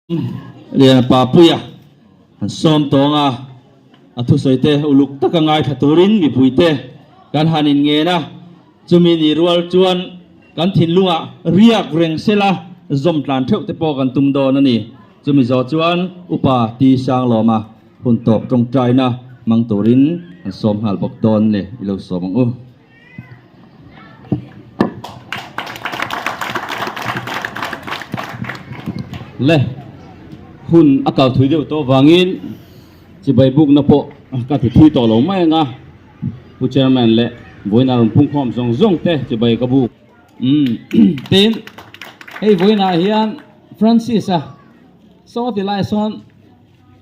Liana Papuia han sawm tawng a, a thusawite uluk taka ngaithla turin mipuite kan han inngen a, chumi ni rual chuan kan thinlungah riak reng sela zawm tlan theuh te pawh kan tum dawn a ni. Chumi zawh chuan Upa Ti Sanglawma hun tawp tawngtaina hmang turin han sawm nghal bawk dawn le, i lo sawm ang u. Le hun a kal thui deuh tawh vangin chibai bukna pawh ka ti thui tawh lo mai ang a, Pu Chairman leh vawiin a rawn phungkhawm zawng zawng te chibai ka buk. Umm tin hei vawiinah hian Francis-a saw ti lai sawn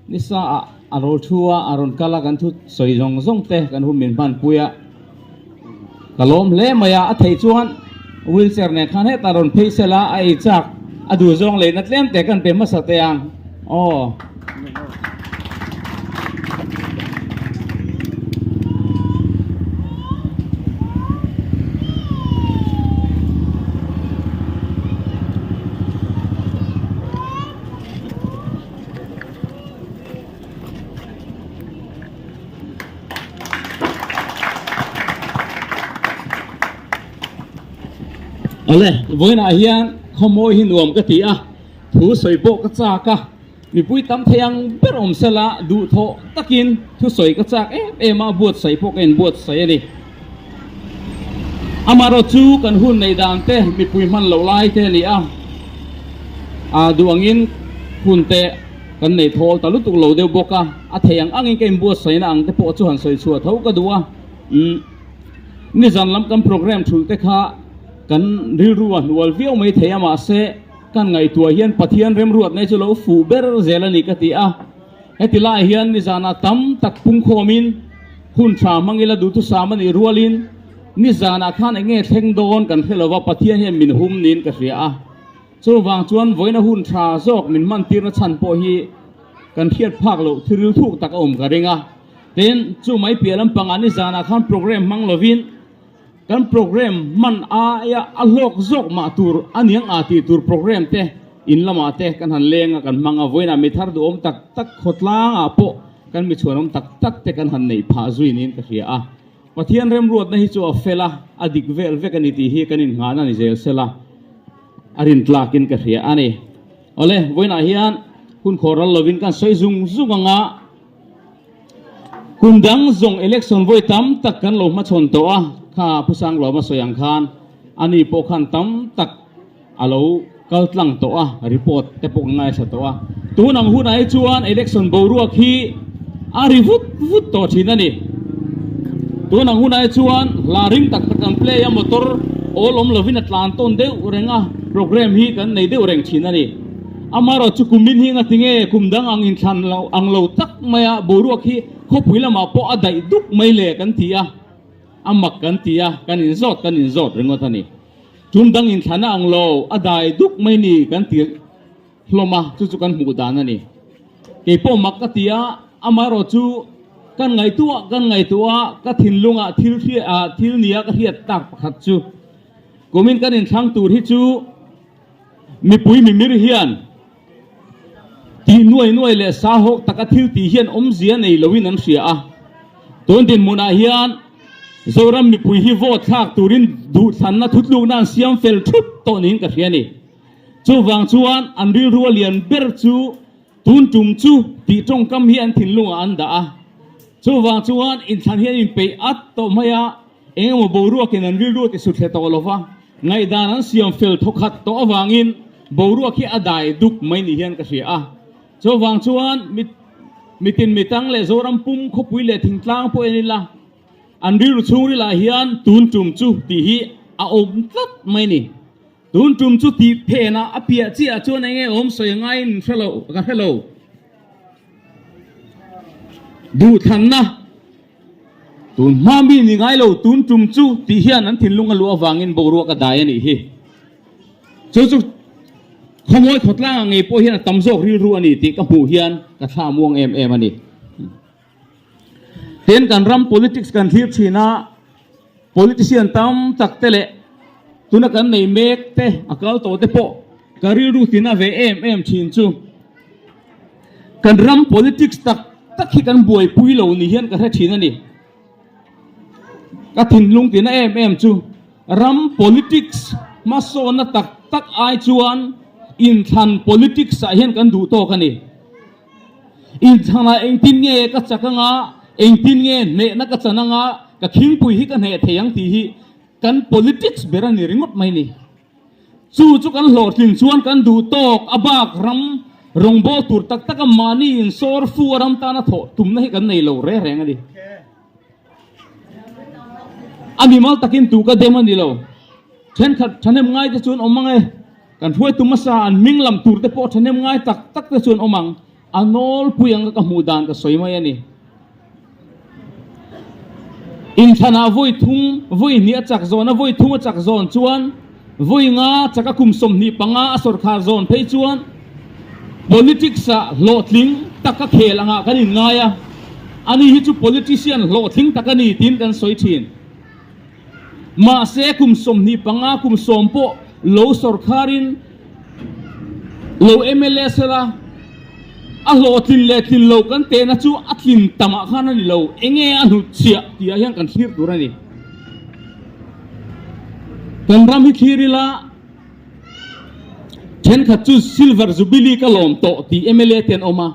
Nisa ah a rawl thu a, a rawn kal a, kan thu sawi zawng zawng te kan hun min hman pui a, ka lawm hle mai a, a theih chuan wheelchair nen khan hetah rawn phei sel a, a ei chak a duh zawng leina tlem te kan pe hmasa teh ang aw. Awle, vawiinah hian khawmawi hi nuam ka ti a, thu sawi pawh ka chak a, mipui tam thei ang ber awm sela duhthawh takin thu sawi ka chak em em a, buatsaih pawh ka inbuatsaih a ni. Amaherawhchu chu kan hun neih dan te mipui hman loh lai te a ni a, a duh angin hun te kan nei thawl ta lutuk lo deuh bawk a, a theih ang angin ka inbuatsaihna ang te pawh chu han sawi chhuah tho ka duh a, umm nizan lam kan programme thulh te kha kan rilru a hnual viau mai thei a mahse kan ngaihtuah hian Pathian remruatna hi chu lo fuh ber zel a ni ka ti a. Heti lai hian nizanah tam tak pungkhawmin hun tha hmang ila duhthusam a nih rualin nizanah khan eng nge thleng dawn kan hre lova Pathian hian min hum niin ka hria a. Chuvang chuan vawiina hun tha zawk min hman tirna chhan pawh hi kan hriat phak loh thiril thuk tak a awm ka ring a. Tin, chu mai piah lampangah nizanah khan programme hmang lovin kan programme hman aia a hlawk zawk mah tur a niang a tih tur programme te In lamah te kan han leng a, kan hmang a, vawiinah mi thar duhawm tak tak khawtlangah pawh kan mi chhuanawm tak tak te kan han neih phah zui niin ka hria a. Pathian remruatna hi chu a fel a, a dik vel vek a ni tih hi kan innghahna ni zel sela a rintlakin ka hria a ni. Awle, vawiinah hian hun khawh ral lovin kan sawi zung zung ang a, kum dang zawng election vawi tam tak kan lo hmachhawn tawh a, kha Pu Sanglawma sawi ang khan ani pawh khan tam tak A lo kal tlang tawh a, report te pawh ka ngaithla tawh a. Tun ang hunah hi chuan election boruak hi a ri vut vut tawh thin a ni. Tun ang hunah hi chuan hla ring tak tak kan play a, motor awl awm lovin a tlan tawn deuh reng a, program hi kan nei deuh reng thin a ni. Amaherawh chu kumin hi ngatinge kum dang ang inthlan lo ang lo tak maia boruak hi khawpui lamah pawh a daih duk mai le kan ti a, a mak kan ti a, kan inzawt kan inzawt ringawt a ni. Tum dang inthlana ang lo, a dai duk mai ni kan ti hlawm a, chu chu kan hmuh dan a ni. Kei pawh mak ka ti a, amaherawh chu kan ngaihtuah kan ngaihtuah a, ka thinlungah thil hria ah thil nia ka hriat tak pakhat chu kumin kan inthlang tur hi chu mipui mimir hian tih nuai nuai leh sahawk taka thil tih hian awmzia nei loin an hria a. Tun dinhmunah hian Zoram mipui hi vote thlak turin duhthlanna thutlukna an siam fel thup tawh niin ka hria a ni. Chuvang chuan an rilru a lian ber chu tun tum chu tih tawngkam hi an thinlungah an dah a. Chuvang chuan inthlan hi an inpeih at tawh mai a, eng emaw boruakin an rilru a tisuthle tawh lo va, ngaihdan an siam fel thawkhat tawh avangin boruak hi a dai duk mai ni hian ka hria a. Chuvang chuan mitin mitang leh Zoram pum khawpui leh thingtlang pawh en ila, an rilru chhungrilah hian tun tum chu tih hi a awm tlat mai ni. Tun tum chu tih phenah a piah chiah chuan eng nge awm sawi ngaiin hre lo, ka hre lo. Duhthlanna tun hma mi ni ngai lo tun tum chu tih hian an thinlung a luh avangin boruak a dai a nih hi. Chu chu khawmawi khawtlang ang ngei pawh hian a tam zawk rilru a ni tih ka hmuh hian ka thla muang em em a ni. Tin, kan ram politics kan thlir thin a, politician tam tak te leh tuna kan nei mek te a kal tawh te pawh ka rilru tina ve em em thin chu. Kan ram politics tak tak hi kan buaipui lo ni hian ka hre thin a ni. Ka thinlung tina em em chu ram politics hmasawnna tak tak ai chuan inthlan politics ah hian kan duh tawk a ni. Inthlanah engtin nge ka chak anga, engtin nge hnehna ka chan anga, ka khingpui hi ka hneh thei ang tih hi kan politics ber a ni ringawt mai ni. Chu chu kan hlawhtlin chuan kan duh tawk a bak ram rawngbâwl tur tak taka mahni insawr fu a ram tana thawh tumna hi kan nei lo reng reng a ni. A mimal takin tu ka dem a ni lo. Thenkhat thahnem ngai te chuan awm ang e. Kan hruaitu hmasa an hming lam tur te pawh thahnem ngai tak tak te chuan awm ang. A nawlpui anga ka hmuh dan ka sawi mai a ni. Inthlanah vawi thum, vawi hnih a chak zawn a, vawi thum a chak zawn chuan vawi nga chak a kum 25 a sawrkhar zawn phei chuan politics ah hlawhtling tak a khel angah kan inngai a, ani hi chu politician hlawhtling tak a ni tiin kan sawi thin. Mahse kum 25 kum sawm pawh lo sawrkharin lo mla sela a hlawhtlin leh tlin lo kan tehna chu a tlin tamah khan a ni lo, enge a hnut chhiah tihah hian kan thlir tur a ni. Kan ram hi thlir ila thenkhat chu Silver Jubilee ka lawm tawh tih mla te an awm a.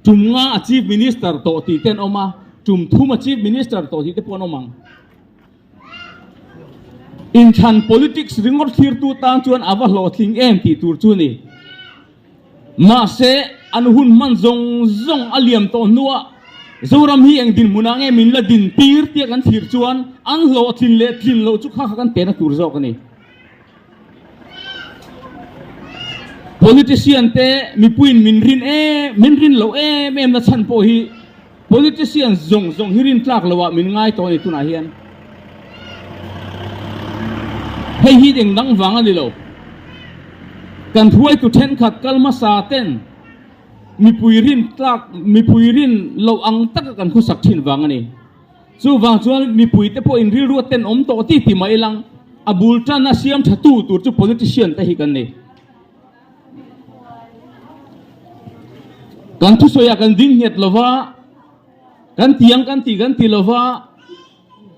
Tum nga a Chief Minister tawh tih te an awm a, tum thum a Chief Minister tawh tih te pawh an awm ang. Inthlan politics ringawt thlirtu tan chuan a va hlawhtling em tih tur chu a ni. Mahse, an hun hman zawng zawng a liam tawh hnuah Zoram hi eng dinhmunah nge min la din tir tia kan thlir chuan an hlawhtlin leh tlin loh chu kha kha kan tehna tur zawk a ni. Politician te mipuiin min rin em min rin loh em em na chhan pawh hi politician zawng zawng hi rin tlak loh ah min ngai tawh a ni tunah hian. Hei hi eng dang vang a ni lo. Kan hruaitu thenkhat kal hmasa ten mipui rin tlak mipui rin loh ang taka kan khawsak thin vang a ni. Chuvang chuan mipuite pawhin rilru a tenawm tawh ti ti mai lang, a bul tan a siam tha tu tur chu politician te hi kan ni. Kan thusawiah kan ding nghet lova, kan ti ang kan ti kan ti lova,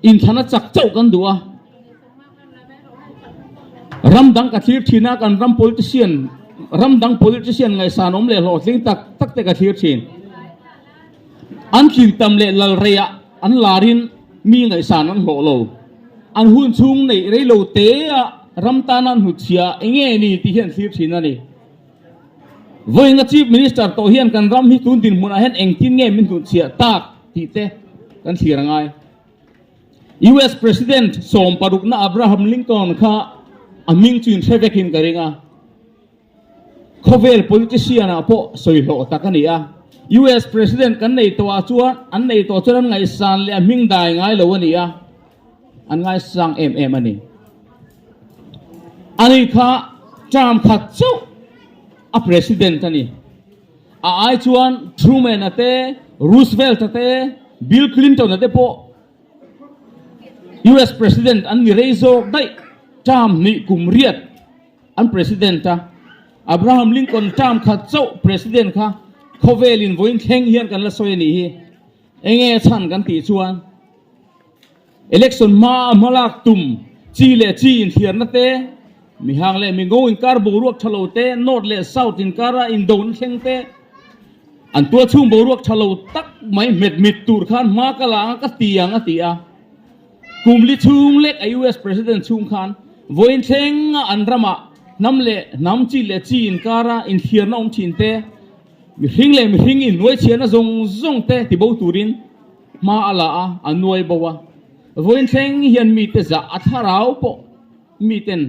inthlan a chak chauh kan duh a. Ram dang ka thlir thin a, kan ram politician, ram dang politician ngaihsan awm leh hlawhtling tak tak te ka thlir thin. An tlin tam leh lal reiah an larin mi ngaihsan an hlawh lo. An hun chhung neih rei lo te a ram tana an hnutchhia enge ni tih hi an thlir thin a ni. Vawiinga Chief Minister tawh hian kan ram hi tun dinhmunah hian engtin nge min hnutchhiah tak tih te kan thlir a ngai. US President sawmparukna Abraham Lincoln kha a hming chu inhre vekin ka ring a. Khawvel politician ah pawh sawi hlawh tak a ni a, US President kan nei tawh ah chuan an nei tawh chuan an ngaihsan leh a hming dai ngai lo a ni a, an ngaisang em em a ni. Ani kha term khat chauh a President a ni. A ai chuan Truman a te, Roosevelt a te, Bill Clinton a te pawh US President an ni rei zawk daih term hnih kum riat. An President a, Abraham Lincoln term khat chauh President kha khawvelin vawiin thleng hian kan la sawi a nih hi. Enge chhan kan tih chuan Election hma a hmalak tum chi leh chi inthliarna te, mihang leh mingo inkar boruak tha lo te, North leh South inkara indona thleng te, an tualchhung boruak tha lo tak mai hmet mit tur khan hma ka la ang a ka ti ang a ti a. Kum li chhung lek a US President chhung khan vawiin thlenga an ramah hnam leh hnam, chi leh chi inkara inthliarna awm thin te, mihring leh mihring innuaichhiahna zawng zawng te tibo turin hma a la a, a nuai bo a. Vawiin thleng hian mite zah a thlarau pawh miten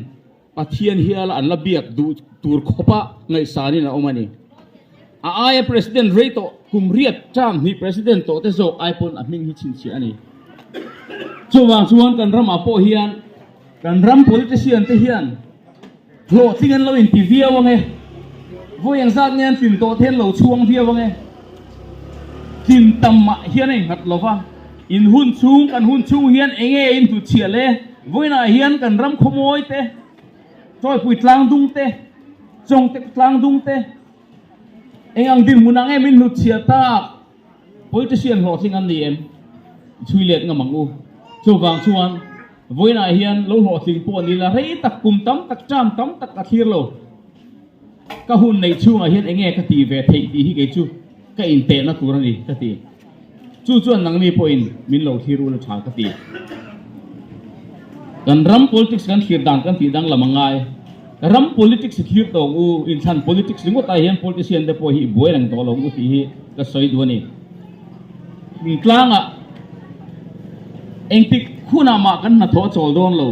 Pathian hiala an la biak duh tur khawpa ngaihsanin a awm a ni. A aia President rei tawh kum riat term hnih President tawh te zawk ai pawn a hming hi chhinchhiah a ni. Chuvang chuan kan ramah pawh hian kan ram politician te hian hlawhtling an lo inti viau ang e, vawi engzat nge an tlin tawh te an lo chhuang viau ang e. Tlin tam mah hian a innghat lo va, in hun chhung kan hun chhung hian enge in hnutchhiah le? Vawiinah hian kan ram khawmawi te, Tawipui tlang dung te, Chawngte tlang dung te, Eng ang dinhmun ah nge min hnutchhiah tak? Politician hlawhtling an ni em? Chhui let ngam ang u. Chuvang chuan vawiinah hian lo hlawhtling pawh ni la rei tak kum tam tak term tam tak ka thlir lo. Ka hun neih chhungah hian enge ka tih ve theih tih hi kei chu ka intehna tur a ni ka ti. Chu chuan nangni pawhin min lo thlir ula tha ka ti. Kan ram politics kan thlir dan kan tih danglam a ngai. Ram politics i thlir tawh ang u, inthlan politics ringawt ah hian politician te pawh hi i buai reng tawh lo ang u tih hi ka sawi duh a ni. Tlangah engtik hunah mah kan hnathawh a chawl dawn lo.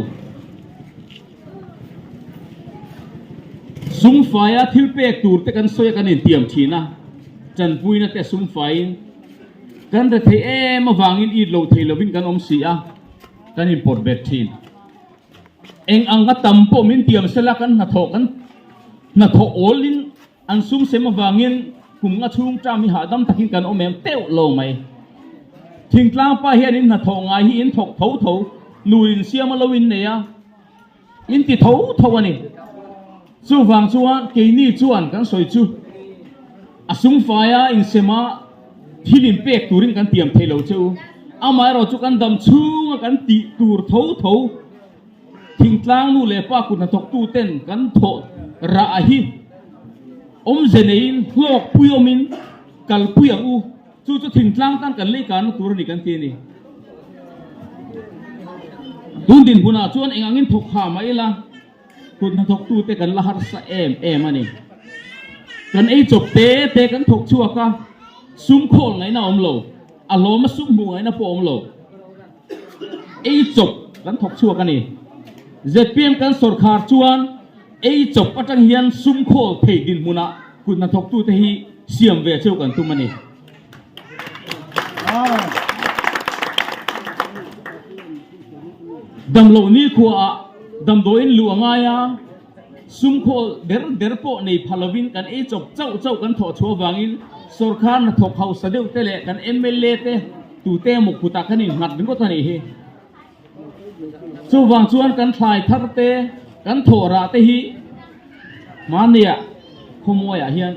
Sumfaia thil pek tur te kan sawi a kan intiam thin a, tanpuina te sumfaiin kan re thei em avangin it lo thei lovin kan awm si a, kan inpawt bet thin. Eng ang a tam pawh min tiam sela kan hnathawh kan hnathawh awlin an sum sem avangin kum nga chhung term hi hahdam takin kan awm em teuh lo mai. Thingtlang pa hian in hnathawh ngai hi in thawk tho tho, nu in siam a lo innei a, in ti tho tho a ni. Chuvang chuan keini chuan kan sawi chu a sum faia insema thil inpek turin kan tiam thei lo che u. Amaherawh chu kan dam chhunga kan tih tur tho tho. Thingtlang nu leh pa kut hnathawktu ten kan thawh rah hi awmze neiin hlawk pui awmin kalpui ang u. Chu chu thingtlang tan kan leikanna tur a ni kan ti a ni. Tun dinhmunah chuan eng angin thawk ha mah ila kut hnathawktu te kan la harsa em em a ni. Kan ei chawp te te kan thawk chhuak a, sum khawl ngaihna a awm lo, a hlawma sum hmuh ngaihna pawh a awm lo. Ei chawp kan thawk chhuak a ni. Zpm kan sawrkhar chuan ei chawp atang hian sum khawl thei dinhmunah kut hnathawktute hi siam ve cheu kan tum a ni. Damloh nikhuaah damdawiin luh a ngai a, sum khawl der der pawh nei pha lovin kan ei chawp chauh chauh kan thawh chhuah avangin sawrkhar hnathawk hausa deuh te leh kan mla te Tute emaw kutah kan innghat ringawt a nih hi. Chuvang chuan kan thlai thar te, kan thawh rah te hi hmania khawmuaiah hian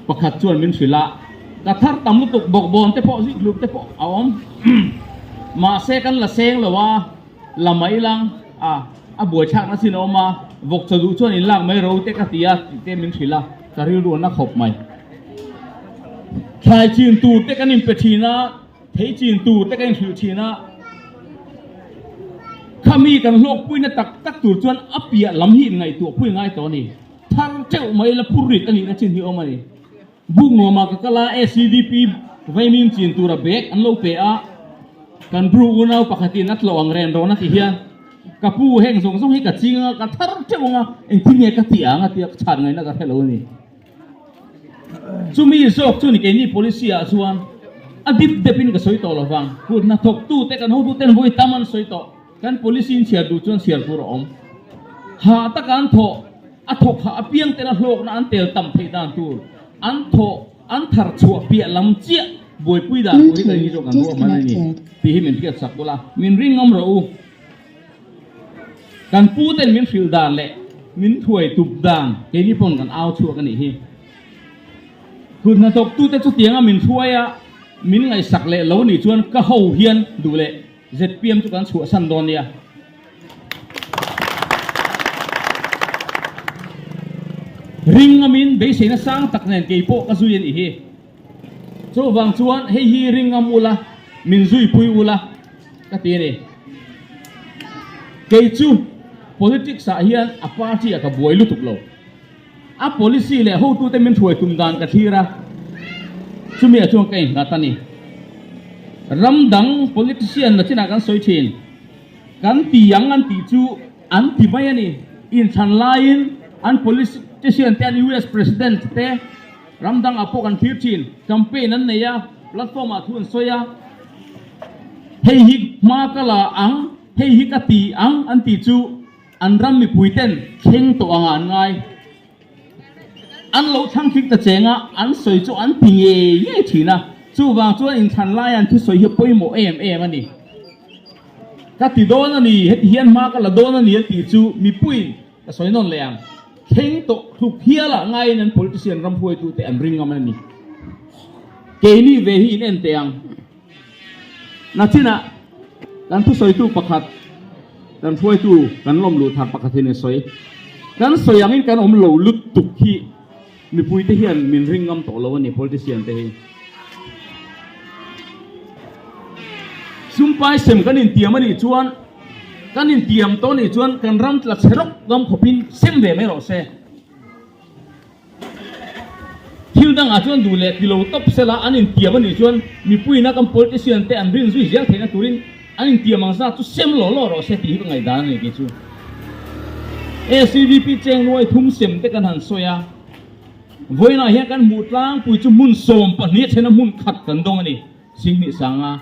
pakhat chuan min hrilh a, ka thar tam lutuk bawkbawn te pawh zikhlum te pawh a awm. Mahse kan la seng lo a, la mai lang a, a buaithlakna chin a awm a, vawk chaw duh chuan inlak mai ro te ka ti a tih te min hrilh a, ka rilru a na khawp mai. Thlai chin tur te kan inpe thin a, thei chin tur te kan inhrilh thin a, khami kan hlawkpuina tak tak tur chuan a piah lam hi inngaihtuah pui ngai tawh a ni. Thar teuh mai la phur rit a nihna chin hi awm a ni. Buk nuamah ka kal a, SCDP vaimim chin tura bag an lo pe a, kan bru unau pakhatin a tlawh ang ren rawn a ti hian, Ka pu heng zawng zawng hi ka ching anga ka thar teuh anga engtin nge ka tih ang a tia ka chhan ngaihna ka hre lo a ni. Chumi zawk chu ni keini policy ah chuan a dip dep in ka sawi tawh lo vang. Kut hnathawk tu te kan hotu ten vawi tam an sawi tawh. Kan policy in chhiar duh chuan chhiar tur a awm. Hah taka an thawh, a thawk hah apiang ten a hlawkna an tel tam theih dan tur, an thawh an thar chhuah piah lam chiah buaipui dan tur hi kan hi zawk kan ruahman a ni tih hi min hriat sak ula, min ring ngam rawh u. Kan pu ten min hrilh dan leh min thuai tup dan keini pawn kan au chhuak a nih hi. Kut hnathawk tute chutianga min hruai a, min ngaihsak leh lo nih chuan ka ho hian duh leh zpm chu kan chhuahsan dawn nia. Ring ngamin beiseina sang tak nen keipawh ka zui a nih hi. Chuvang chuan hei hi ring ngam ula, min zuipui ula ka ti a ni. Kei chu politics ah hian a party ah ka buai lutuk lo. A policy leh hotute min hruai tum dan ka thlir a, chumi ah chuan ka innghat a ni. Ram dang politician na chinah kan sawi thin, kan ti ang an tih chu an ti mai a ni. Inthlan laiin an politician te an US president te, Ram dangah pawh kan thlir thin, campaign an nei a, platform ah thu an sawi a, hei hi hma ka la ang, hei hi ka ti ang an tih chu an ram mipui ten thleng tawh angah an ngai. An lo thlang tling ta cheng a, an sawi chu an ti ngei ngei thin a, chuvang chuan inthlan laia an thusawi hi pawimawh em em a ni. Ka ti dawn a ni, heti hian hma ka la dawn a ni an tih chu mipuiin ka sawi nawn leh ang. Thleng tawh hluk hialah ngaiin an politician ram hruaitute an ring ngam a ni. Keini ve hi in en teh ang. Nachinah kan thusawitu pakhat, kan hruaitu kan lawm luh thar pakhat hian a sawi. Kan sawi angin kan awm lo lutuk hi mipuite hian min ring ngam tawh lo a ni politician te hi. Sumpai sem kan intiam a nih chuan kan intiam tawh a nih chuan kan ram tla chhe rawk ngam khawpin sem ve mai rawh se. Thil dangah chuan duh leh tilo tawp sela an intiam a nih chuan mipuiina kan politician te an rin zui zel theihna turin an intiam ang zat chu sem law law rawh se tih hi ka ngaihdan a ni kei chu. ACDP cheng nuai thum sem te kan han sawi a, vawiinah hian kan hmuh tlangpui chu hmun 12 a thena hmun khat kan dawng a ni, Singhnih Sanga.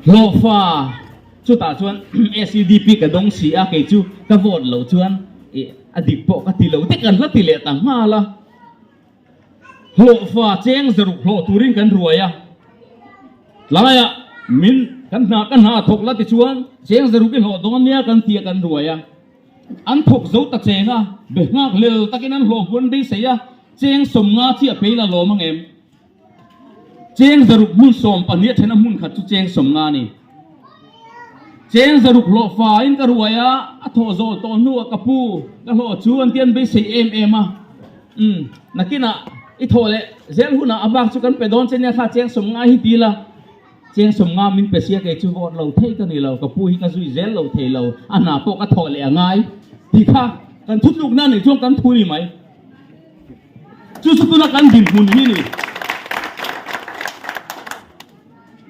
Hlawhfa chutah chuan SEDP ka dawng si a, kei chu ka vote loh chuan ih a dik pawh ka ti lo te kan hla ti leh ta nghal a. Hlawhfa cheng zaruk hlawh turin kan ruai a, tlaiah min kan hna ka hna thawk la tichuan cheng zaruk i hlawh dawn nia kan ti a kan ruai a. An thawk zo ta cheng a, be nghak lel takin an hlawh huan beisei a, cheng 50 chiah pei la lawm ang em? Cheng zaruk hmun 12 a thena hmun khat chu cheng 50 a ni. Cheng zaruk hlawh faiin ka ruai a, a thawh zawh tawh hnuah ka pu ka hlawh chu an ti an beisei em em a. Umm, nakinah i thawh leh zel hunah a bak chu kan pe dawn che nia kha cheng 50 hi ti la. Cheng 50 min pe sia kei chu vote lo thei ka ni lo, ka pu hi ka zui zel lo thei lo, a hna pawh ka thawh leh a ngai tih kha kan thutlukna nih chuan kan thu ni mai. Chu chu tuna kan dinhmun hi ni.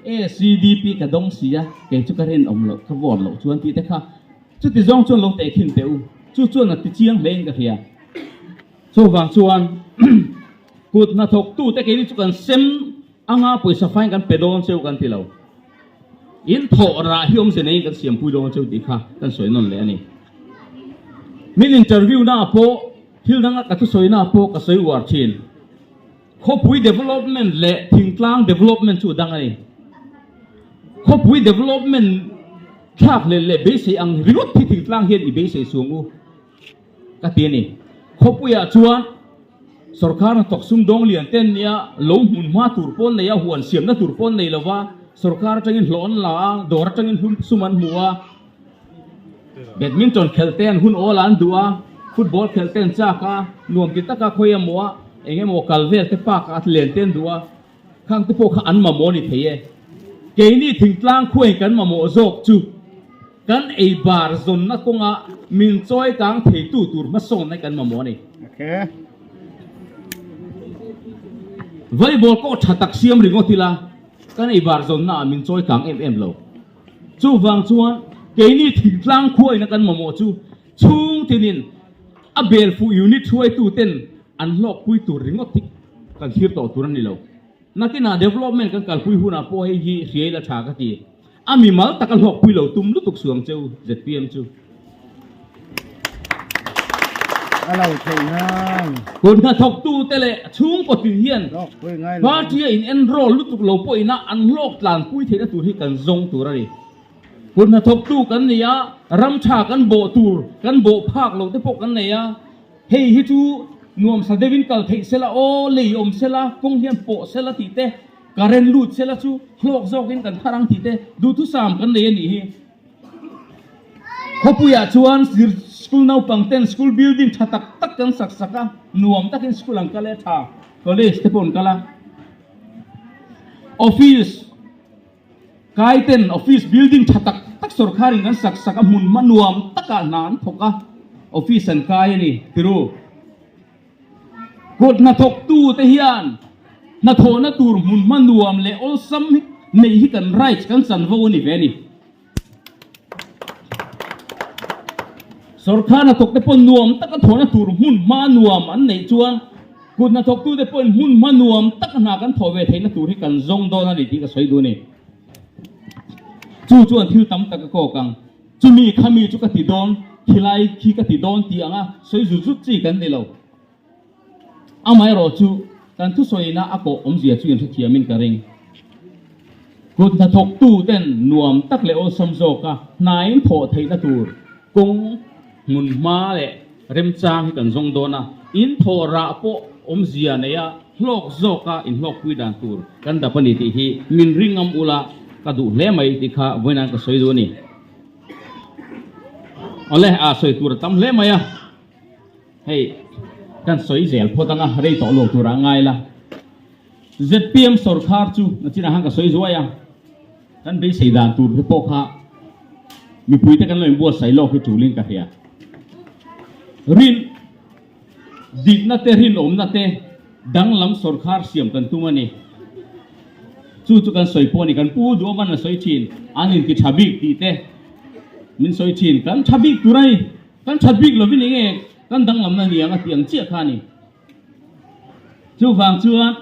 ACDP ka dawng si a, kei chu ka rinawm loh, ka vote loh chuan tih te kha chuti zawng chuan lo tehkhin teh u. Chu chuan a ti chiang hle in ka hria. Chuvang chuan kut hnathawktu te keini chu kan sem anga pawisa faiin kan pe dawn cheu kan ti lo. In thawh rah hi awmze neiin kan siampui dawn cheu tih kha kan sawi nawn leh a ni. Min interview naah pawh Thil danga ka thusawina pawh ka sawi uar thin. Khawpui development leh thingtlang development chu dang a ni. Khawpui development thlak leh leh beisei ang ringawt hi thingtlang hian i beisei suang u ka ti a ni. Khawpuiah chuan sorkar hnathawk sumdawng lian te an nia, lo hmun hma tur pawh an nei a, huan siamna tur pawh an nei lo va, sorkar atangin hlawh an la a, dawr atangin sum an hmu a, Badminton khelh te an hun awl a an duh a, football khelh te an chak a, nuam ti taka khawi emaw a eng emaw kal vel te park a len te an duh a, khang te pawh kha an mamawh a ni thei e. Keini thingtlang khuain kan mamawh zawk chu kan ei bar zawnna kawnga min chawi kang theitu tur hmasawnna hi kan mamawh a ni. Volleyball pawh tha tak siam ringawt ila kan ei bar zawnna ah min chawi kang em em lo. Chuvang chuan keini thingtlang khuaina kan mamawh chu chhung tinin a bel fuh unit hruaitu ten an hlawkpui tur ringawt hi kan thlir tawh tur a ni lo. Nakinah development kan kalpui hunah pawh hei hi hriai la tha ka ti. A mimal taka hlawkpui lo tum lutuk suang cheu zpm chu. A lo theih ngai. Kut hnathawktu te leh chhungkaw tin hian Hlawkpui ngai lo. party a in enroll lutuk lo pawh ina an hlawk tlanpui theihna tur hi kan zawng tur a ni. Kut hnathawktu kan nei a, ram tha kan bawh tur kan bawh phak lo te pawh kan nei a, hei hi chu nuamsa deuhin kal theih sela aw, lei awm sela, kawng hian pawh sela tih te, current lut sela chu hlawk zawkin kan thar ang tih te duhthusam kan nei a nih hi. Khawpuiah chuan school naupang ten school building tha tak tak kan sak sak a, nuam takin school an kal e tha, college te pawh an kal a. Office kai ten office building tha tak tak sorkharin kan sak sak a, hmun hma nuam takah hna an thawk a, office an kai a ni tiru. Kut hnathawktu te hian hnathawhna tur hmun hma nuam leh awlsam neih hi kan rights kan chanvo a ni ve a ni. Sorkar hnathawk te pawh nuam taka thawhna tur hmun hma nuam an neih chuan kut hnathawktu te pawhin hmun hma nuam taka hna kan thawh ve theihna tur hi kan zawng dawn a ni tih ka sawi duh a ni. Chu chuan thil tam tak a kawk ang. Chumi khami chu ka ti dawn, khilai khi ka ti dawn tih anga sawi zut zut chi kan ni lo. Amaherawhchu, kan thusawina a kawh awmzia chu inhrethiamin ka ring. Kut hnathawktu ten nuam tak leh awlsam zawka hnain thawh theihna tur kawng. Hmunhma leh remchang hi kan zawng dawn a, in thawh rah pawh awmzia neia hlawk zawka inhlawkpui dan tur kan dap a ni tih hi min ringam ula ka duh hle mai tih kha vawiin ka sawi duh a ni. Awle, a sawi tur a tam hle mai a, hei kan sawi zel phawt anga rei tawh lo turah ngai la. Zpm sawrkhar chu nachinah khan ka sawi zuai a. Kan beisei dan tur te pawh kha mipuite kan lo inbuatsaih lawk hi tulin ka hria. Rin dikna te rinawmna te danglam sawrkhar siam kan tum a ni. Chu chu kan sawi pawh a ni. Kan pu duhawman a sawi thin, an inti tha bik tih te min sawi thin. Kan tha bik tur a ni. Kan that bik lovin enge kan danglamna ni ang a tih ang chiah kha a ni. Chuvang chuan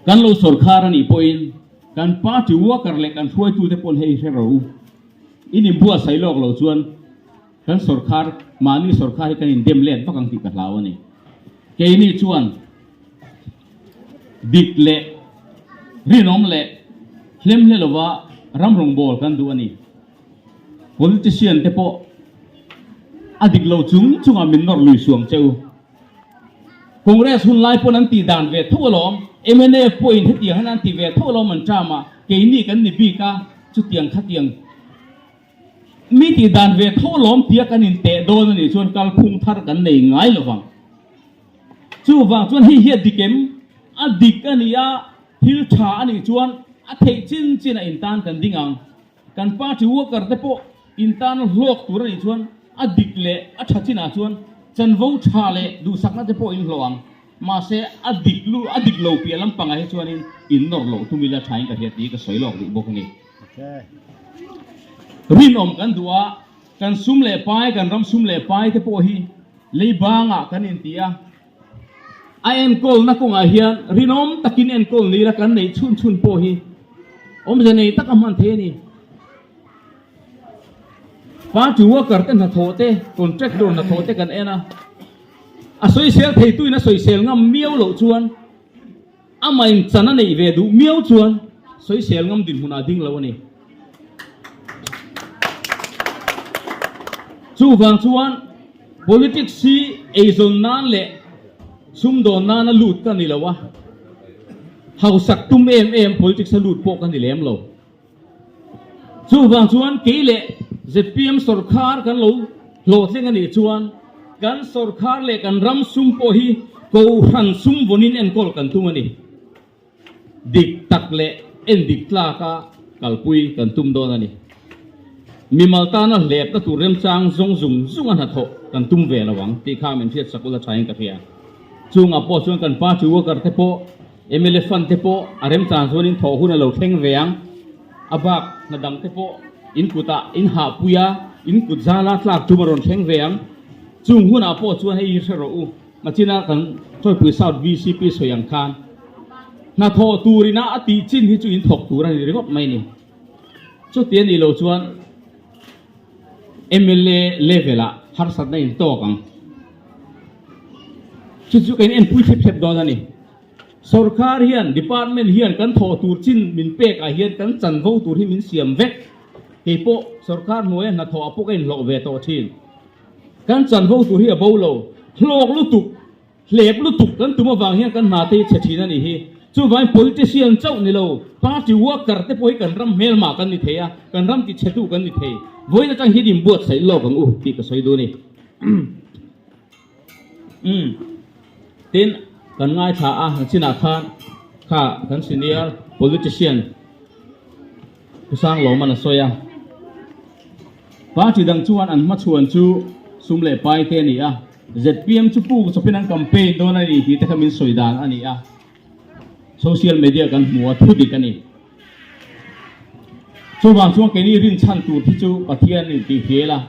kan lo sawrkhar a nih pawhin kan party worker leh kan hruaitute pawn hei hre rawh u. In inbuatsaih lawk loh chuan kan sawrkhar, mahni sawrkhar hi kan indem let vak ang tih ka hlau a ni. Keini chuan dik leh rinawm leh hlemhle lova ram rawngbâwl kan duh a ni. Politician te pawh a dik lo chung chungah min nawr lui suang che u. Congress hun lai pawn an tih dan ve tho alawm, mnf pawhin hetiang hian an ti ve tho alawm an term a, keini kan ni bik a, chutiang khatiang mi tih dan ve tho alawm tia kan inteh dawn a nih chuan kalphung thar kan nei ngai lo vang. Chuvang chuan hei hi a dik em? A dik a nih a, thil tha a nih chuan a theih chin chin a intan kan ding ang. Kan party worker te pawh in tan hlawk tur a nih chuan a dik leh a tha chinah chuan chanvo tha leh duhsakna te pawh in hlawh ang. Mahse a dik lu a dik lo piah lampangah hi chuanin in nawr loh tum ila thain ka hria tih ka sawi lawk duh bawk a ni. Rinawm kan duh a, kan sum leh pai, kan ram sum leh pai te pawh hi lei bangah kan inti a, A enkawlna kawngah hian rinawm takin enkawl nila kan neih chhun chhun pawh hi awmze nei taka hman thei a ni. Party worker te hnathawh te, contractor hnathawh te kan en a, a sawisel theituin a sawisel ngam miau loh chuan amah in chan a neih ve duh miau chuan sawisel ngam dinhmunah a ding lo a ni. Chuvang chuan politics hi eizawn nan leh sumdawn nana lut ka ni lo a, hausak tum em em politics a lut pawh ka ni lem lo. Chuvang chuan kei leh zpm sawrkhar kan lo hlawhtling a nih chuan kan sawrkhar leh kan ram sum pawh hi kohhran sum vawnin enkawl kan tum a ni. Dik tak leh en dik tlaka kalpui kan tum dawn a ni. Mimal tana hlepna tur remchang zawng zung zung a hnathawh kan tum ve lo ang tih kha min hriat sak ula thain ka hria. Chungah pawh chuan kan party worker te pawh, mla fund te pawh a remchang chuanin thawh hun a lo thleng ve ang. A bak hna dang te pawh in kutah in hahpui a, in kut zala tlak tum a rawn thleng ve ang. Chung hunah pawh chuan hei hi hre rawh u. Nachina kan Chawipui South VCP sawi ang khan hnathawh tur ina a tih chin hi chu in thawk tur a ni ringawt mai ni. Chuti a nih loh chuan mla level ah harsatna in tawk ang. Chu chu ka in enpui thlep thlep dawn a ni. Sorkar hian department hian kan thawh tur chin min pek ah hian kan chanvo tur hi min siam vek. Keipawh sorkar hnuaia hnathawh ah pawh ka inhlawh ve tawh thin. Kan chanvo tur hi a bo lo. Hlawk lutuk, hlep lutuk kan tum avang hian kan hna te hi chhe thin a nih hi. Chuvangin politician chauh ni lo, party worker te pawh hi kan ram hmelmah kan ni thei a, kan ram tichhetu kan ni thei. Vawiin atang hian inbuatsaih lawk ang u tih ka sawi duh a ni. Umm. Tin, kan ngaithla a, nachinah khan kha kan senior politician Pu Sanglawman a sawi a. Party dang chuan an hmachhuan chu sum leh pai te a ni a, zpm chu puk chawpin an campaign dawn a ni tih te kha min sawi dan a ni a. Social media kan hmu a, thu dik a ni. Chuvang chuan keini rinchhan tur hi chu Pathian in tih hrial a,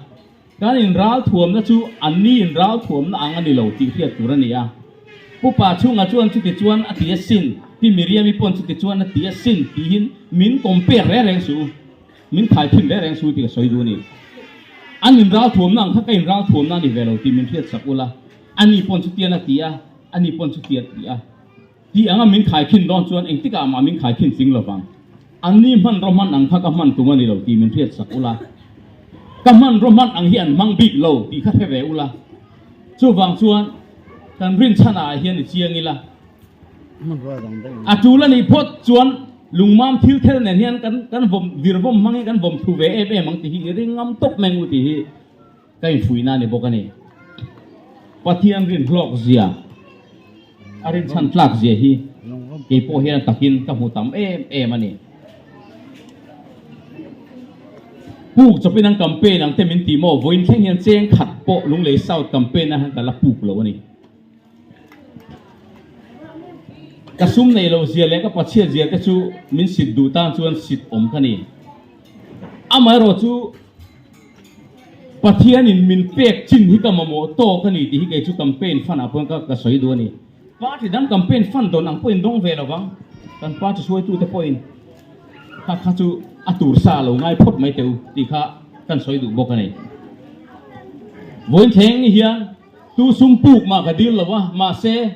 Kan inralthuamna chu anni inralthuamna ang a ni lo tih hriat tur a ni a. Pu Pa chhunga chuan chuti chuan a ti asin, Pi Miriam-i pawn chuti chuan a ti asin tihin min compare reng reng suh u, min khaikhin reng reng suh u tih ka sawi duh a ni. An inralthuamna ang kha ka inralthuamna a ni ve lo tih min hriat sak ula, ani pawn chutian a ti a, ani pawn chuti a ti a. Tih anga min khaikhin dawn chuan engtikah mah min khaikhin tling lovang. Anni hmanraw hman ang kha ka hman tum a ni lo tih min hriat sak ula. Ka hmanraw hman ang hi an hmang bik lo tih kha hre ve ula. Chuvang chuan kan rinchhanah hian i chiang ila. A tul a nih phawt chuan lungmam thil thel nen hian kan kan vawm vir vawm hmang hi kan vawm thlu ve em em ang tih hi i ring ngam tawp mai ang u tih hi ka infuihna a ni bawk a ni. Pathian rin hlawk zia, a rinchhan tlak zia hi kei pawh hian a takin ka hmu tam em em a ni. Puk chawpin an campaign ang te min ti maw? Vawiin thleng hian cheng khat pawh Lunglei South campaign ah hian ka la puk lo a ni. Ka sum nei lo zia leh ka pachhiat zia te chu min sit duh tan chuan sit awm ka ni. Amaherawh chu Pathianin min pek chin hi ka mamawh tawk a ni tih hi kei chu campaign fund ah pawhin ka ka sawi duh a ni. Party dang campaign fund dawn ang pawhin dawng ve lovang kan party hruaitute pawhin kha kha chu a tur sa lo ngai phawt mai teh u tih kha kan sawi duh bawk a ni. Vawiin thleng hian Tu sum puk mah ka dil lo a, mahse,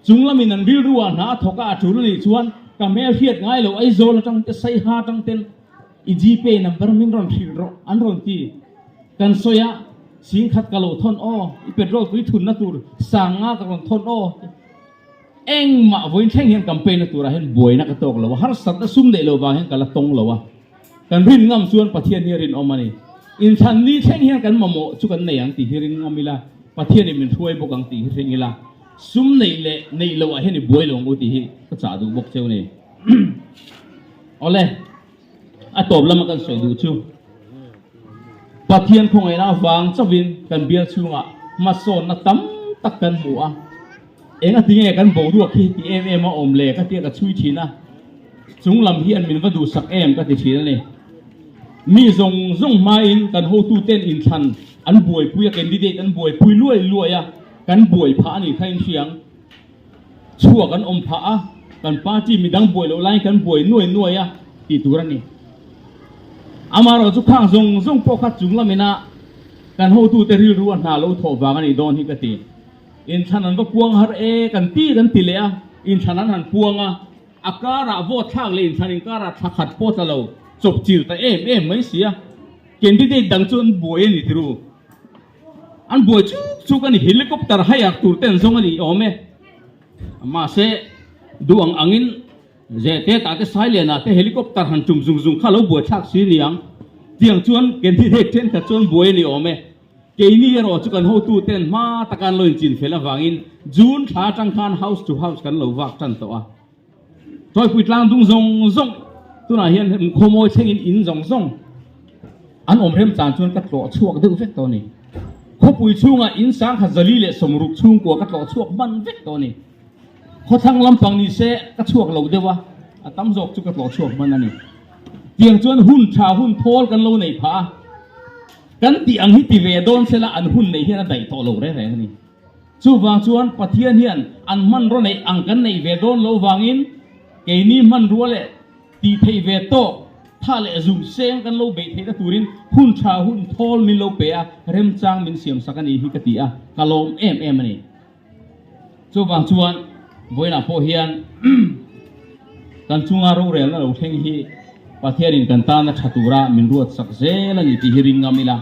chung lamin an rilru ah hna a thawk a, a tul a nih chuan ka hmel hriat ngai lo Aizawl atang te Saiha atang ten i Gpay number min rawn hrilh rawh an rawn ti. Kan sawi a, singkhat ka lo thawn aw, i petrol tui thunna tur sang nga ka rawn thawn aw. Engmah vawiin thleng hian campaign na turah hian buaina ka tawk lo a, harsatna sum neih lo vang hian ka la tawng lo a. Kan rin ngam chuan Pathian hi a rinawm a ni. Inthlan ni thleng hian kan mamawh chu kan nei ang tih hi ring ngam ila, Pathianin min hruai bawk ang tih hi hring ila, sum neih leh neih loh ah hian i buai lo ang u tih hi ka chah duh bawk cheu a ni. Awle, a tawp lama kan sawi duh chu Pathian khawngaihna avang chauhin kan bial chhungah hmasawnna tam tak kan hmu a. Enga tinge kan boruak hi ti em em a awm le ka tia ka chhui thin a, chung lam hian min va duhsak em ka ti thin a ni. Mi zawng zawng hmain kan hotuten inthlan an buaipui a, candidate an buaipui luai luai a, kan buai phah a nih kha in hriang. Chhuak an awm phah a, kan party midang buai loh laiin kan buai nuai nuai a tih tur a ni. Amaherawhchu khang zawng zawng pawh kha chung lamina kan hotute rilru a hna lo thawh vang a nih dawn hi ka ti. Inthlan an va puang har e kan ti kan ti leh a, inthlan an han puang a, a karah vote thlak leh inthlan inkarah thla khat pawh tla lo chawp chil ta em em mai si a, candidate dang chu an buai a ni tiru, an buai chuk chuk a ni, helicopter hire tur te an zawng a ni awm e, mahse duh ang angin Zete tah te Sailiana te helicopter han tum zung zung kha lo buai thlak si niang, tiang chuan candidate thenkhat chu an buai a ni awm e. Keini erawh chu kan hotuten hma taka an lo inchin fel avangin June thla atang khan house to house kan lo vak tan tawh a. Tawipui tlang dung zawng zawng tunah hian khawmawi thlengin in zawng zawng an awm rem chan chuan ka tlawh chhuak deuh vek tawh a ni. Khawpui chhungah in 1060 chhungkua ka tlawh chhuak hman vek tawh a ni. Khawthlang lampang ni se ka chhuak lo deuh a, a tam zawk chu ka tlawh chhuak hman a ni. Tiang chuan hun tha hun thawl kan lo nei phah a. Kan tih ang hi ti ve dawn sela an hun neih hian a daih tawh lo reng reng a ni. Chuvang chuan Pathian hian an hmanraw neih ang kan neih ve dawn lo vangin keini hmanrua leh tih theih ve tawk tha leh zum seng kan lo beih theihna turin hun tha hun thawl min lo pe a, remchang min siamsak a ni hi ka ti a, ka lawm em em a ni. Chuvang chuan vawiinah pawh hian kan chunga rorelna lo thleng hi Pathianin kan tana tha tura min ruat sak zel a ni tih hi ring ngam ila.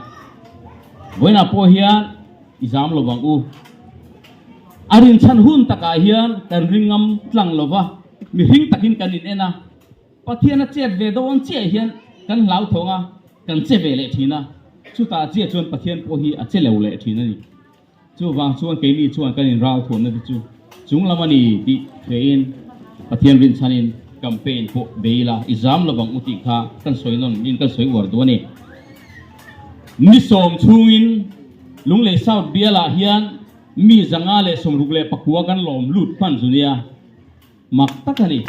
Vawiinah pawh hian i zam lo vang u. A rinchhan hun takah hian kan ring ngam tlang lo va, mihring takin kan in en a. Pathian a chet ve dawn chiah hian kan hlauthawng a, kan che ve leh thin a. Chutah chiah chuan Pathian pawh hi a che lo leh thin a ni. Chuvang chuan keini chuan kan inral thuamna te chu chung lam a ni tih hrein Pathian rinchhanin campaign pawh bei ila i zam lovang u tih kha kan sawi nawn in kan sawi uar duh a ni. Ni sawm chhungin Lunglei South bialah hian mi 569 kan lawm lut hman zu nia. Mak tak a ni.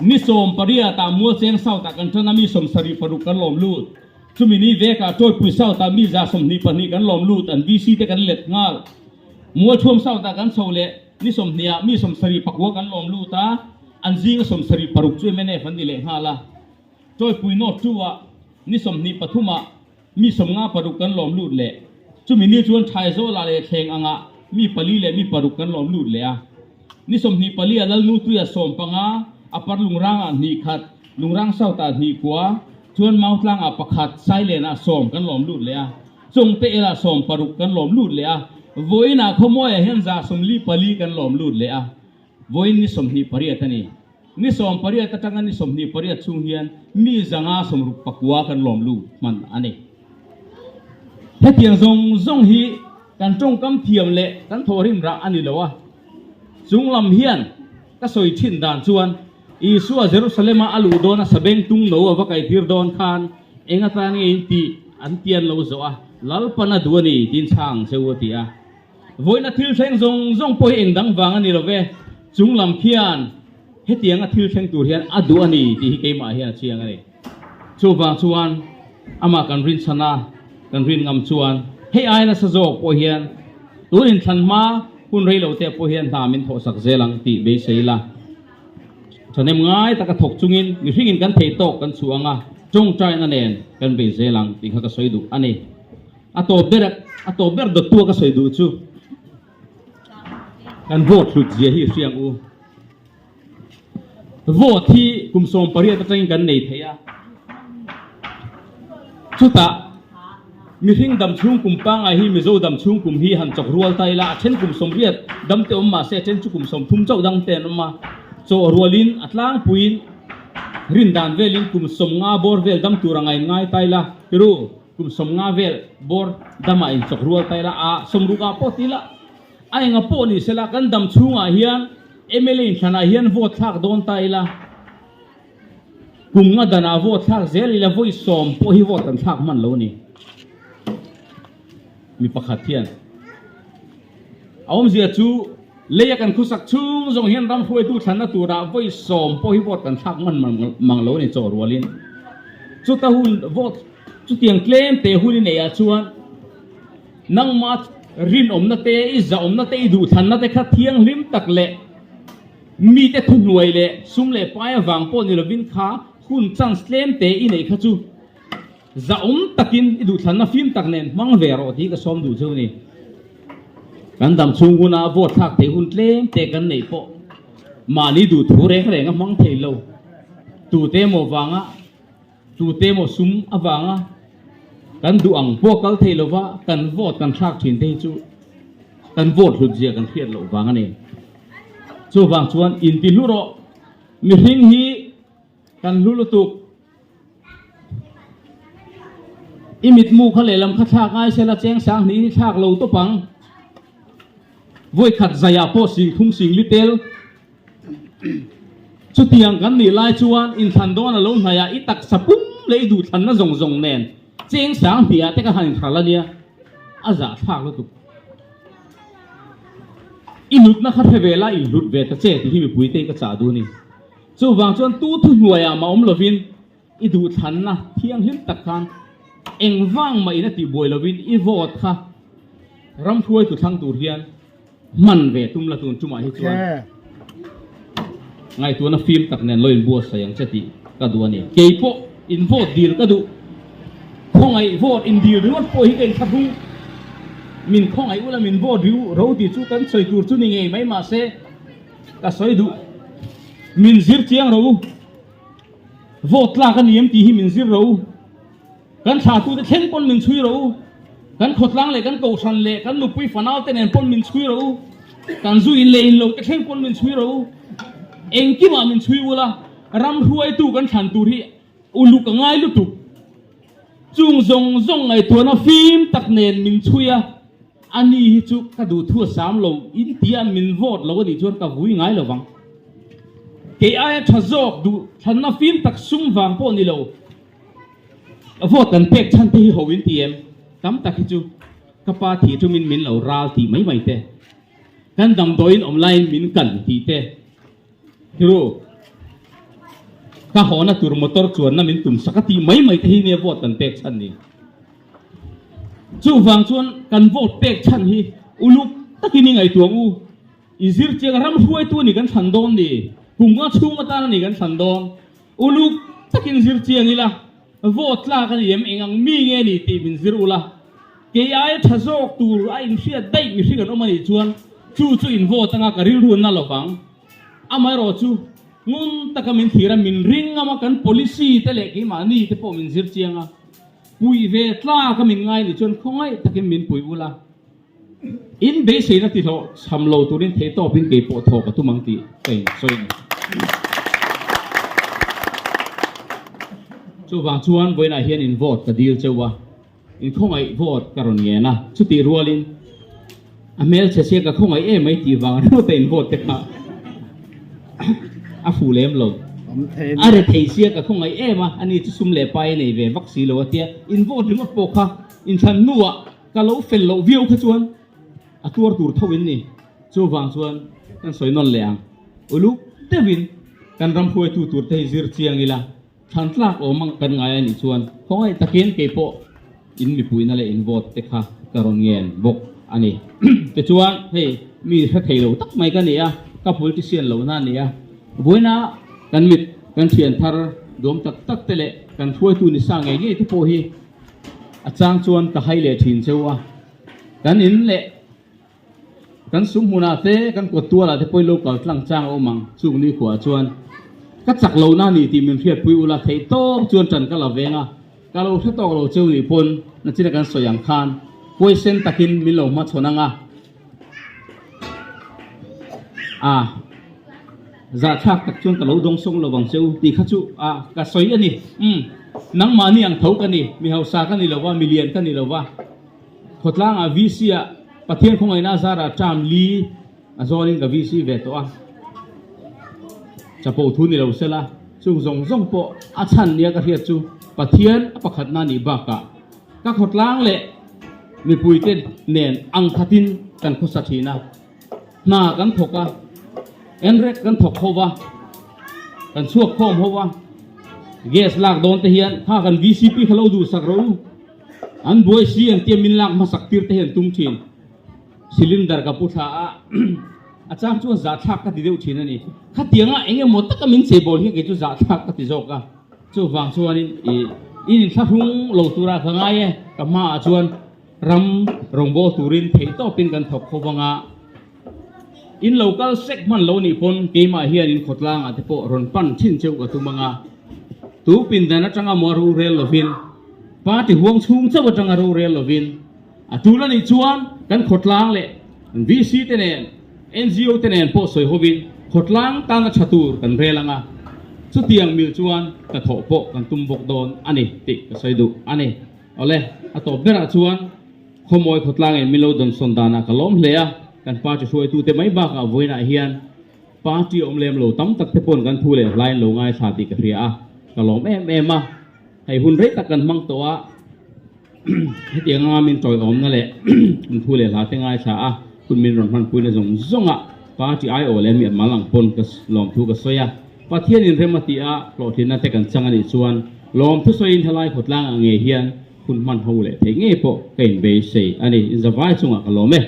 Ni 18 ah Mualcheng South ah kan tan a, mi 76 kan lawm lut. Chumi ni vekah Tawipui South ah mi 122 kan lawm lut, an VC te kan let nghal. Mualthuam South ah kan chho leh ni 20 ah mi 79 kan lawm lut a, an zinga 76 chu mnf an ni leh nghal a. Tawipui North 2 ah ni 23 ah Mi 56 kan lawm lut leh. Chumi ni chuan Thaizawlah leh Thleng angah mi pali leh mi paruk kan lawm lut leh a. Ni 24 a Lalnu tuia 15, Upper Lungrangah hnih khat, Lungrang South-ah hnih kua, Chuan Mautlangah pakhat, Sailenah sawm kan lawm lut leh a, Chawngte elah 16 kan lawm lut leh a, vawiinah Khawmuaiah hian 144 kan lawm lut leh a, vawiin ni 28 a ni. Ni 18 atanga ni 28 chhung hian mi 569 kan lawm lut hman a ni. Hetiang zawng zawng hi kan tawngkam thiam leh kan thawhrim rah a ni lo a, chunglam hian ka sawi thin dan chuan Isua Jerusalem-a a luh dawna sabeng tung no a va kaitir dawn khan eng atan nge in tih an tian lo zawh a, Lalpan a duh a ni tiin chhang che u a ti a. Vawiina thil thleng zawng zawng pawh hi eng dang vang a ni lo ve, chung lam khian hetianga thil thleng tur hian a duh a ni tih hi keimah hian a chiang a ni. Chuvang chuan amah kan rinchhan a, kan rin ngam chuan hei aia nasa zawk pawh hian tun inthlan hma hun rei lo te pawh hian hna min thawhsak zel ang tih beisei ila. Thahnem ngai taka thawk chungin mihringin kan thei tawk kan chhuah ang a, tawngtaina nen kan bei zel ang tih kha ka sawi duh a ni. A tawp ber a tawp ber dawttua ka sawi duh chu kan vote hlut zia hi i hria ang u. Vote hi kum 18 atangin kan nei thei a, chutah Mihring dam chhung kum pangai hi Mizo dam chhung kum hi han chawk rual ta ila, a then kum 80 dam te awm mahse a then chu kum 30 chauh dang te an awm a, chaw rualin a tlangpuiin rin dan velin kum 50 bawr vel dam tur a ngain ngai ta ila, tiru kum 50 vel bawr damah in chawk rual ta ila, a 60 ah pawh ti ila, a enga pawh ni sela kan dam chhungah hian mla inthlanah hian vote thlak dawn ta ila. Kum nga danah vote thlak zel ila vawi sawm pawh hi vote kan thlak hman lo a ni. Mi pakhat hian a awmzia chu leia kan khusak chhung zawng hian ram hruaitu thlanna turah vawi sawm pawh hi vote kan thlak hman mang lo a ni chaw rualin. Chuta hun vote chutiang tlem te hun i neih ah chuan nangmah rinawmna te, i zahawmna te, i duhthlanna te kha thianghlim tak leh Mite thuhnuai leh sum leh pai avang pawh ni lovin kha hun chance tlem te i neih kha chu zahawm takin i duhthlanna fim tak nen hmang ve rawh tih ka sawm duh cheu a ni. Kan dam chhung huna vote thlak theih hun tlem te kan neih pawh mahni duhthu reng reng a hmang thei lo. Tute emaw vanga tute emaw sum avanga kan duh ang pawh kal thei lova kan vote kan thlak thin te hi chu kan vote hlut zia kan hriat loh vang a ni. Chuvang chuan inti hlu rawh, mihring hi kan hlu lutuk. I mitmu kha lehlam kha thlak ngai sela cheng sang hnih hi thlak lo tawp ang. Vawi khat zaiah pawh sing thum sing li tel. Chutiang kan nih lai chuan inthlan dawn a lo hnaih a, i taksa pum leh i duhthlanna zawng zawng nen cheng sang hnih ah te ka han inhral a nia, a zahthlak lutuk. I hlutna kha hre ve la, in hlut ve ta che tih hi mipui te hi ka chah duh a ni. Chuvang chuan tu thuhnuaiah mah awm lovin i duhthlanna thianghlim tak khan engvang mah in a tihbuai lovin i vote kha ram hruaitu thlang tur hian hman ve tum la tun tumah hi chuan ngaihtuahna fim tak nen lo inbuatsaih ang che tih ka duh a ni. Keipawh in vote dil ka duh. Khawngaih vote in dil ringawt pawh hi ka inthlahrung. Min khawngaih ula min vote riu ro tih chu kan sawi tur chu ni ngei mai mahse ka sawi duh. Min zir chiang ro u. Vote tlak a ni em tih hi min zir ro u. Kan thlatute thleng pawn min chhui rawh u. Kan khawtlang leh kan kohhran leh kan nupui fanau te nen pawn min chhui rawh u. Kan zu in leh in lo te thleng pawn min chhui rawh u. Engkimah min chhui ula, ram hruaitu kan thlan tur hi uluk a ngai lutuk. Chung zawng zawng ngaihtuahna fim tak nen min chhui a, a ni hi chu ka duhthu a sam lo, in tia min vote lo a nih chuan ka vui ngai lo vang. Kei aia tha zawk duh thlanna fim tak sum vang pawh ni lo. Vote kan pek chhan te hi ho in ti em? Tam tak hi chu ka pa thih tumin min lo ral tih mai mai te, kan damdawiin awm laiin min kan tih te, thiru ka hawna tur motor chuanna min tum sak a tih mai mai te hi nia vote kan pek chhan ni. Chuvang chuan kan vote pek chhan hi uluk takin i ngaihtuah ang u. I zir chiang ram hruaitu a ni kan thlan dawn ni, kum nga chhung atan a ni kan thlan dawn. Uluk takin zir chiang ila, vote tlak a ni em, eng ang mi nge ni tih min zir ula, kei aia tha zawk tur a inhriat daih mihring an awm a nih chuan chu chu in vote anga ka rilru na lovang. Amaherawhchu. Ngun taka min thlir a, min ring ngam a, kan policy te leh keimahni te pawh min zir chiang a, puih ve tlak a min ngai nih chuan khawngaih takin min puih ula, in beiseina ti hlawh chham lo turin theihtawpin kei pawh thawk a tum ang tih ka insawi a ni. Chuvang chuan vawiinah hian in vote ka dil cheu a. In khawngaih vote ka rawn ngen a, chutih rualin a hmelchhe sia ka khawngaih em mai tih vang ringawt a in vote te kha a fuh lem lo. A rethei sia ka khawngaih em a, ani chu sum leh pai a nei ve vak si lo a tia in vote ringawt pawh kha inthlan hnuah ka lo fel loh viau kha chuan a tuar tur tho in ni. Chuvang chuan kan sawi nawn leh ang, uluk deuhin kan ram hruaitu tur te hi zir chiang ila. Thlan tlak awm ang kan ngai a nih chuan khawngaih takin kei pawh in mipuina leh in vote te kha ka rawn ngen bawk a ni. Tichuan hei mi hre thei lo tak mai ka ni a, ka politician lohna a ni a, vawiina kan mit kan thian thar duam tak tak te leh kan hruaitu ni sa ngei ngei te pawh hi a chang chuan ka hai leh thin cheu a, kan in leh Kan sum hmunah te, kan kawt tualah te pawhin lo kal tlang chang a awm ang. Chung ni khuaah chuan ka chak lohna a ni tih min hriatpui ula theih tawk chuan ṭan ka la veng a, ka lo hre tawk lo cheu nih pawn nachina kan sawi ang khan huaisen takin min lo hmachhawn ang a. A zahthlak tak chuan ka lo dawng sawng lo vang cheu tih kha chu a ka sawi a ni. Umm, nangmahni ang tho ka ni, mi hausa ka ni lo va, mi lian ka ni lo va. Khawtlangah VC ah Pathian khawngaihna a zarah term li a zawnin ka VC ve tawh a, chapo thu ni lo sela chung zawng zawng pawh a chhan nia ka hriat chu Pathian a pakhatna nih bakah ka khawtlang leh mipuite nen ang khatin kan khawsa thin a, hna kan thawk a, enrek kan thawk ho va, kan chhuak khawm ho va, gas lak dawn te hian kha kan VCP kha lo duhsak rawh u. An buai si an tia min lak hmasak tir te hi an tum thin. Cylinder ka pu thla a, a chang chuan zahthlak ka ti deuh thin a ni. Khatianga eng emaw taka min cheibawl hian kei chu zahthlak ka ti zawk a. Chuvang chuanin ih in inthlahrung lo tura ka ngai e, ka hmaah chuan ram rawngbâwl turin theihtawpin kan thawk kho vang a. In lo kal sek hman lo nih pawn keimah hian in khawtlangah te pawh rawn pan thin cheu ka tum ang a, tu pindan atanga maw rorel lovin, party huang chhung chauh atanga rorel lovin a tul a nih chuan kan khawtlang leh VC te nen, NGO te nen pawh sawi hovin khawtlang tana tha tur kan rel ang a, chutiang mil chuan hnathawh pawh kan tum bawk dawn a ni tih ka sawi duh a ni. Awle, a tawp berah chuan. Khawmawi khawtlang in min lo dawnsawn danah ka lawm hle a, kan party hruaitute mai bakah vawiinah hian party awm lem lo tam tak te pawn kan thu leh hlain lo ngaithla tih ka hria a, ka lawm em em a. Hei hun rei tak kan hmang tawh a, hetiang anga min tawiawmna leh kan thu leh hla te ngaithla a, hun min rawn hmanpuina zawng zawngah party aiawh leh mi mal ang pawn ka lawmthu ka sawi a. Pathian in rem a tih a, hlawhtlinna te kan chang a nih chuan lawmthu sawiin helai khawtlangah ngei hian Hun hman ho leh theih ngei pawh ka inbeisei a ni. Inzavai chungah ka lawm e.